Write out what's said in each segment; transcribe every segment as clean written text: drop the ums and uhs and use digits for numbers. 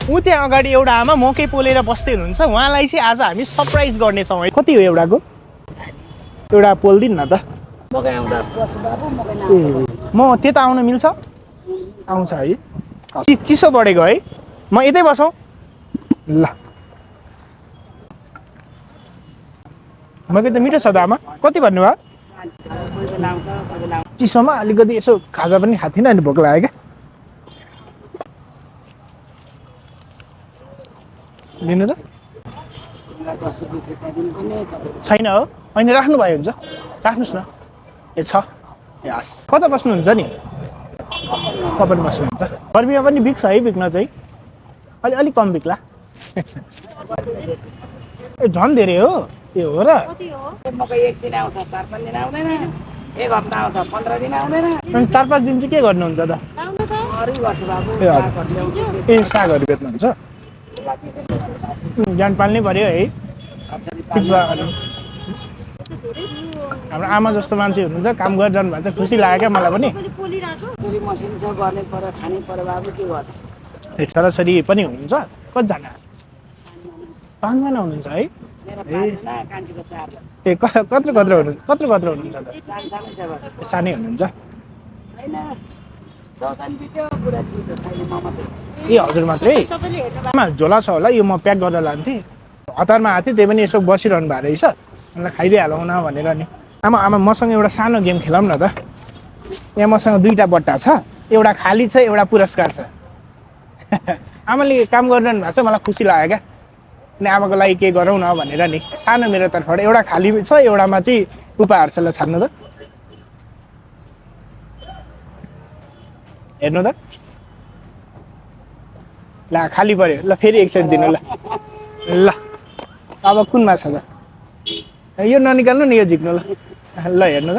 ऊ त्यहाँ अगाडि एउटा आमा मकै पोलेर बस्दै हुनुहुन्छ उहाँलाई चाहिँ आज हामी सरप्राइज गर्नेछौँ है कति हो एउटाको एउटा पोल्दिन न त म त्यता आउन मिल्छ आउँछ है चिसो बढेको है म यतै बसौँ ल मकै त मिठो छ त आमा कति भन्नुभयो चिसोमा अलिकति यसो खाजा पनि खाएको थिइनँ अनि भोक लाग्यो क्या लिनु त छैन हो होइन राख्नुभयो हुन्छ राख्नुहोस् न ए छ ए हस् कता बस्नुहुन्छ नि कपन बस्नुहुन्छ गर्मीमा पनि बिग्छ है बिग्न चाहिँ अलिक कम बिग्ला ए झन् धेरै हो त्यो हो र एक दिन आउँछ 4-5 दिन आउँदैन एक हप्ता आउँछ 15 दिन आउँदैन अनि 4-5 दिन चाहिँ के गर्नुहुन्छ त ए सागहरू बेच्नुहुन्छ ज्यान पाल्नै पर्यो है हाम्रो आमा जस्तो मान्छे हुनुहुन्छ काम गरिरहनु भएको छ खुसी लाग्यो क्या मलाई पनि मसिन छ गर्नै पर्यो खानै पर्यो बाबु के गर्नु छोराछोरी पनि हुनुहुन्छ कतिजना 5जना हुनुहुन्छ है ए कत्रो हुनुहुन्छ त सानै हुनुहुन्छ ए हजुर मात्रै आमा झोला छ होला यो म प्याक गरेर लान्थेँ हतारमा आएको थिएँ त्यही पनि यसो बसिरहनु भएको रहेछ मलाई खाइदिइहालौँ न भनेर नि आमा मसँग एउटा सानो गेम खेलौँ न त यहाँ मसँग 2टा बट्टा छ एउटा खाली छ एउटा पुरस्कार छ आमाले काम गरिरहनु भएको छ मलाई खुसी लाग्यो क्या अनि आमाको लागि के गरौँ न भनेर नि सानो मेरो तर्फबाट एउटा खाली छ एउटामा चाहिँ उपहार छ ल छान्नु त हेर्नु त ल खाली पर्यो ल फेरि एकचोटि दिनु ल अब कुनमा छ त यो ननिकाल्नु नि यो झिक्नु ल हेर्नु त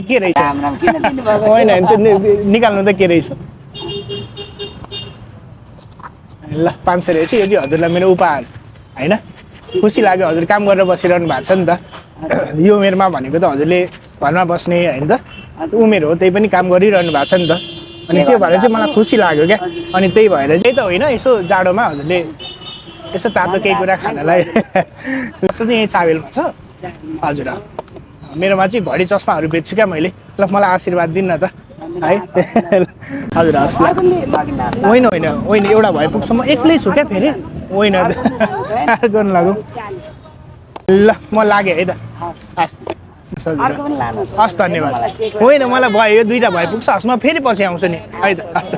के रहेछ होइन त्यो निकाल्नु त के रहेछ ल 500 रहेछ यो चाहिँ हजुरलाई मेरो उपहार होइन खुसी लाग्यो हजुर काम गरेर बसिरहनु भएको छ नि त यो उमेरमा भनेको त हजुरले घरमा बस्ने होइन त उमेर हो त्यही पनि काम गरिरहनु भएको छ नि त अनि त्यो भएर चाहिँ मलाई खुसी लाग्यो क्या अनि त्यही भएर चाहिँ त होइन यसो जाडोमा हजुरले यसो तातो केही कुरा खानलाई जस्तो चाहिँ यहीँ चाबेलमा छ हजुर मेरोमा चाहिँ घडी चस्माहरू बेच्छु क्या मैले ल मलाई आशीर्वाद दिनु न त है हजुर हस् होइन एउटा भए पुग्छ म एक्लै छु क्या फेरि होइन गर्नु लागौँ ल म लागेँ है त हस् धन्यवाद होइन मलाई भयो यो 2टा भए पुग्छ हस् म फेरि पछि आउँछु नि है त हस्